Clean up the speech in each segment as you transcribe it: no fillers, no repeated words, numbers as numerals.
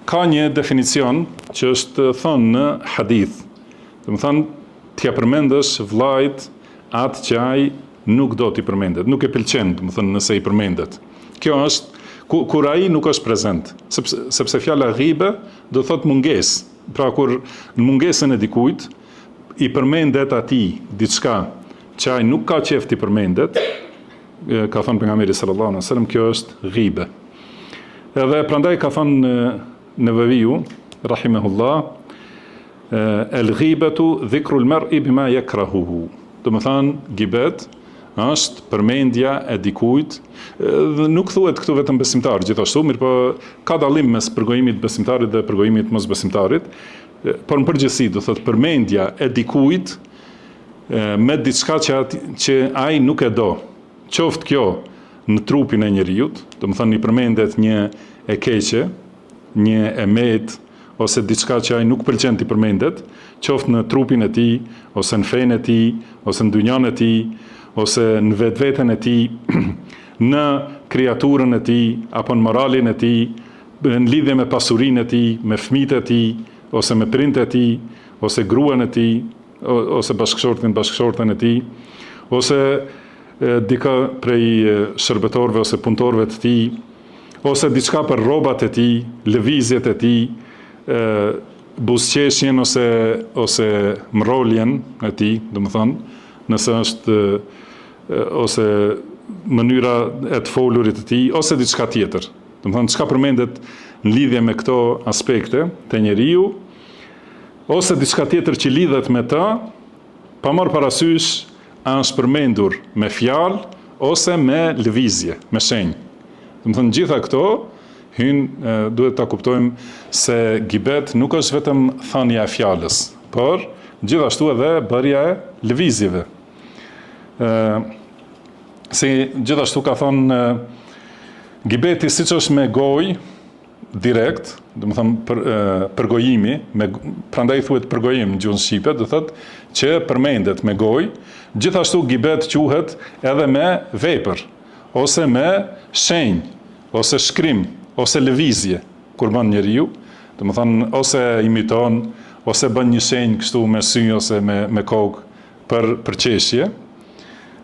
Ka një definicion që është thënë në hadith. Domethënë, t'ia përmendësh vllait atë që ai nuk do t'i përmendet, nuk e pëlqen, domethënë, nëse i përmendet. Kjo është kur ai nuk është prezent, sepse sepse fjala ghibe do thotë mungesë. Pra kur në mungesën e dikujt i përmendet atij diçka që ai nuk ka qejf t'i përmendet, ka thënë pejgamberi sallallahu alejhi wasallam, kjo është ghibe. Edhe prandaj ka thënë Neveviu rahimehullah el ghibetu dhikru al-mar'i bima yakrahuhu. Domethënë gibet është përmendja e dikujt, dhe nuk thuhet këtu vetëm besimtar gjithashtu, mirëpo ka dallim mes përgojimit të besimtarit dhe përgojimit të mosbesimtarit, por në përgjithësi do thotë përmendja e dikujt me diçka që at, që ai nuk e do. Qoftë kjo në trupin e njeriut, domethënë i përmendet një e keqe, një e metë ose diçka që ai nuk pëlqen t'i përmendet, qoftë në trupin e tij, ose në fenë e tij, ose në dynjanë e tij, ose në vetveten e tij, në krijaturën e tij, apo në moralin e tij, në lidhje me pasurinë e tij, me fëmijët e tij, ose me prindët e tij, ose gruan e tij, ose bashkëshortin, bashkëshorten e tij, ose dikë prej shërbëtorëve ose punëtorëve të tij, ose diçka për rrobat e tij, lëvizjet e tij, buzëqeshjen ose ose mrroljen e tij, domethënë, nëse është ose mënyra e të folurit të tij ose diçka tjetër. Domethënë, çka përmendet në lidhje me këto aspekte te njeriu, ose diçka tjetër që lidhet me të, pa marrë parasysh a është përmendur me fjalë ose me lëvizje, me shenjë. Domethënë gjitha këto hyjnë, duhet ta kuptojmë se gibet nuk është vetëm thënia e fjalës, por gjithashtu edhe bërja e lëvizjeve. Ë si gjithashtu ka thënë gibeti siç është me gojë, direkt, domethënë për, përgojimi, me, prandaj thuhet përgojim në gjuhën shqipe, do thotë që përmendet me gojë, gjithashtu gibet quhet edhe me vepër, ose me shenjë, ose shkrim, ose lëvizje, kur bën njeriu, domethënë ose imiton, ose bën një shenjë kështu me sy ose me, me kokë për përqeshje,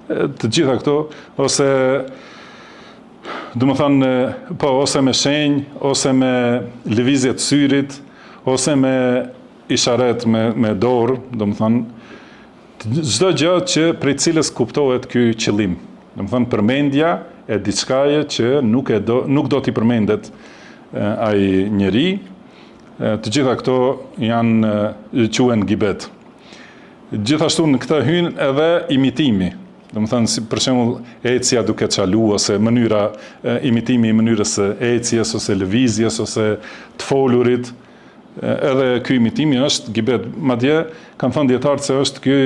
të gjitha këto, ose Domethënë, po, ose me shenjë, ose me lëvizje të syrit, ose me isharet me, me dorë, domethënë, çdo gjë që prej cilës kuptohet ky qëllim. Domethënë, përmendja e diçkaje që nuk, e do, nuk do t'i përmendet ai njeri, të gjitha këto janë, quhen gibet. Gjithashtu në këtë hyn edhe imitimi, Domethënë, si për shembull, ecja duke çalu ose mënyra, imitimi i mënyrës së ecjes ose lëvizjes ose të folurit, edhe ky imitimi është gibet. Madje kanë thënë dijetarët se është ky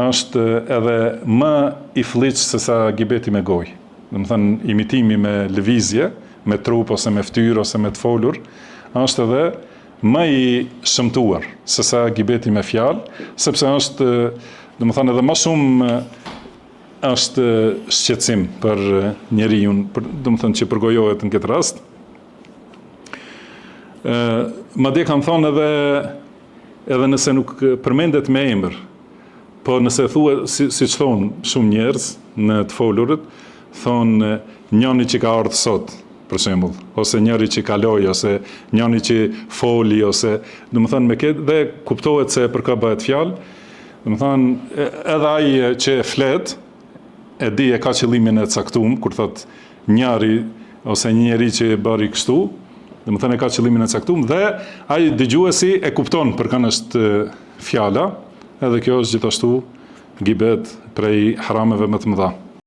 është edhe më i flliqtë se sa gibeti me gojë. Domethënë, imitimi me lëvizje, me trup ose me fytyrë ose me të folur, është edhe më i shëmtuar se sa gibeti me fjalë, sepse është, domethënë edhe më shumë është shqetësim për njeriun, për, domethënë që përgojohet në këtë rast. Ë, madje kanë thonë edhe edhe nëse nuk përmendet me emër, po nëse thuhet si siç thonë shumë njerëz në të folurët, thonë njëri që ka ardhur sot, për shembull, ose njëri që kaloi, ose njëri që foli, ose, domethënë me këtë, dhe kuptohet se për kë bëhet fjalë, domethënë, edhe ai që flet, e di e ka qëllimin e caktum, kur thot njëri, ose një njeri që bëri kështu, domethënë e ka qëllimin e caktum, dhe ai dëgjuesi e kupton për kënd është fjala, edhe kjo është gjithashtu gibet prej harameve më të mëdha.